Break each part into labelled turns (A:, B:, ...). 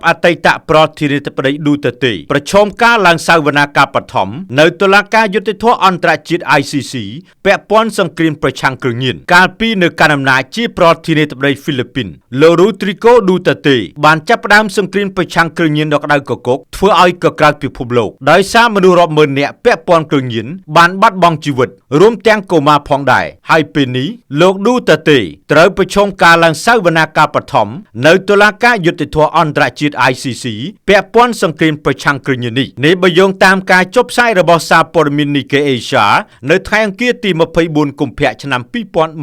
A: អតីតប្រធានាធិបតីឌូតេតេប្រឈមការឡើងសវនាការបឋមនៅតុលាការយុត្តិធម៌អន្តរជាតិ ICC ពាក់ព័ន្ធសង្គ្រាមប្រឆាំងគ្រឿងញៀន។កាលពីនៅកាន់អំណាចជាប្រធានាធិបតីហ្វីលីពីនលោករូទ្រីកូឌូតេតេបានចាប់ផ្ដើមសង្គ្រាមប្រឆាំងគ្រឿងញៀនដ៏ក្តៅគគុកធ្វើឲ្យកក្រើកពិភពលោកដោយសារមនុស្សរាប់ម៉ឺននាក់ពាក់ព័ន្ធគ្រឿងញៀនបានបាត់បង់ជីវិតរួមទាំងកុមារផងដែរហើយពេលនេះលោកឌូតេតេត្រូវប្រឈមការឡើងសវនាការបឋមនៅតុលាការយុត្តិធម៌អន្តរជាតិ ICC ពាក់ព័ន្ធសង្គ្រាមប្រឆាំងគ្រឿងញៀននេះនេះបើយោងតាមការចុះផ្សាយរបស់សារព័ត៌មាន Nikkei Asia នៅថ្ងៃអង្គារទី24កុម្ភៈឆ្នាំ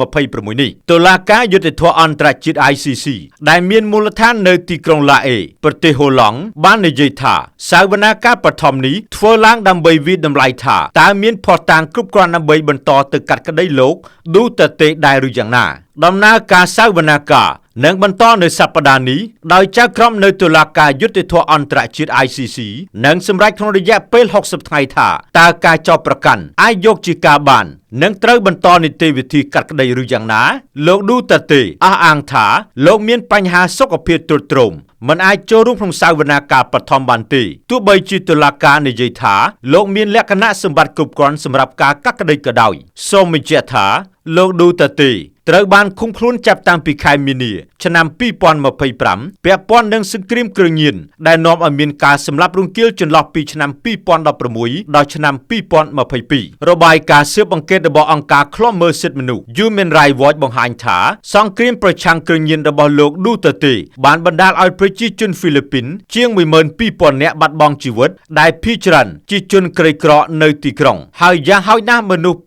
A: 2026នេះតុលាការយុត្តិធម៌អន្តរជាតិ ICC ដែលមានមូលដ្ឋាននៅទីក្រុងឡាអេប្រទេសហូឡង់បាននិយាយថាសវនាការបឋមនេះធ្វើឡើងដើម្បីវាយតម្លៃថាតើមានភស្តុតាងគ្រប់គ្រាន់ដើម្បីបន្តទៅកាត់ក្តីលោកឌូតេតេដែរឬយ៉ាងណាដំណើរការសវនាការនឹងបន្តនៅសប្តាហ៍នេះដោយចៅក្រមនៅតុលាការយុត្តិធម៌អន្តរជាតិ ICC នឹងសម្រេចក្នុងរយៈពេល60ថ្ងៃថាតើការចោទប្រកាន់អាចយកជាការបាននិងត្រូវបន្តនីតិវិធីកាត់ក្តីឬយ៉ាងណាលោកឌូតេតេអះអាងថាលោកមានបញ្ហាសុខភាពទ្រុឌទ្រោមមិនអាចចូលរួមក្នុងសវនាការបឋមបានទេទោះបីជាតុលាការនិយាយថាលោកមានលក្ខណៈសម្បត្តិគ្រប់គ្រាន់សម្រាប់ការកាត់ក្តីក៏ដោយសូមបញ្ជាក់ថាលោកឌូតេតេត្រូវបានឃុំខ្លួនចាប់តាំងពីខែមីនាឆ្នាំ2025ពាក់ព័ន្ធនឹងសង្គ្រាមគ្រឿងញៀនដែលនាំឲ្យមានការសម្លាប់រង្គាលចន្លោះពីឆ្នាំ2016ដល់ឆ្នាំ2022របាយការណ៍ស៊ើបអង្កេតរបស់អង្គការឃ្លាំមើលសិទ្ធិមនុស្ស Human Rights Watch បង្ហាញថាសង្គ្រាមប្រឆាំងគ្រឿងញៀនរបស់លោកឌូតេតេបានបណ្ដាលឲ្យប្រជាជនហ្វីលីពីនជាង12000នាក់បាត់បង់ជីវិតដែលភាគច្រើនជាជនក្រីក្រនៅទីក្រុងហើយយ៉ាងហោចណាស់មនុស្ស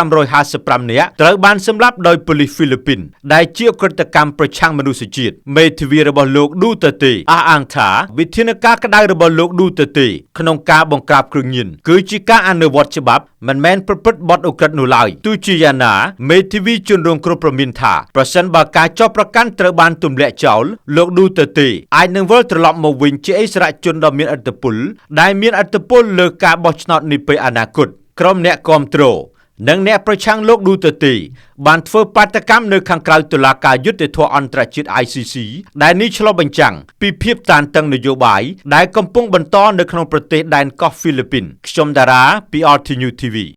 A: 2555នាក់ត្រូវបានសម្លាប់ដោយប៉ូលីសហ្វីលីពីនដែលជាឧក្រិដ្ឋកម្មប្រឆាំងមនុស្សជាតិមេធាវីរបស់លោកឌូតេតេអះអាងថាវិធានការក្តៅរបស់លោកឌូតេតេក្នុងការបង្ក្រាបគ្រឿងញៀនគឺជាការអនុវត្តច្បាប់មិនមែនប្រព្រឹត្តបទឧក្រិដ្ឋនោះឡើយទោះជាយ៉ាងណាមេធាវីជនរងគ្រោះព្រមានថាប្រសិនបើការចោទប្រកាន់ត្រូវបានទម្លាក់ចោលលោកឌូតេតេអាចនឹងវិលត្រឡប់មកវិញជាឥស្សរជនដ៏មានឥទ្ធិពលដែលមានឥទ្ធិពលលើការបោះឆ្នោតនាពេលអនាគតក្រុមអ្នកគាំទ្រនិងអ្នកប្រឆាំងលោកឌូតេតេបានធ្វើបាតុកម្មនៅខាងក្រៅតុលាការយុត្តិធម៌អន្តរជាតិ ICC ដែលនេះឆ្លុះបញ្ចាំងពីភាពតានតឹងនយោបាយដែលកំពុងបន្តនៅក្នុងប្រទេសដែនកោះហ្វីលីពីនខ្ញុំតារាពី RT News TV។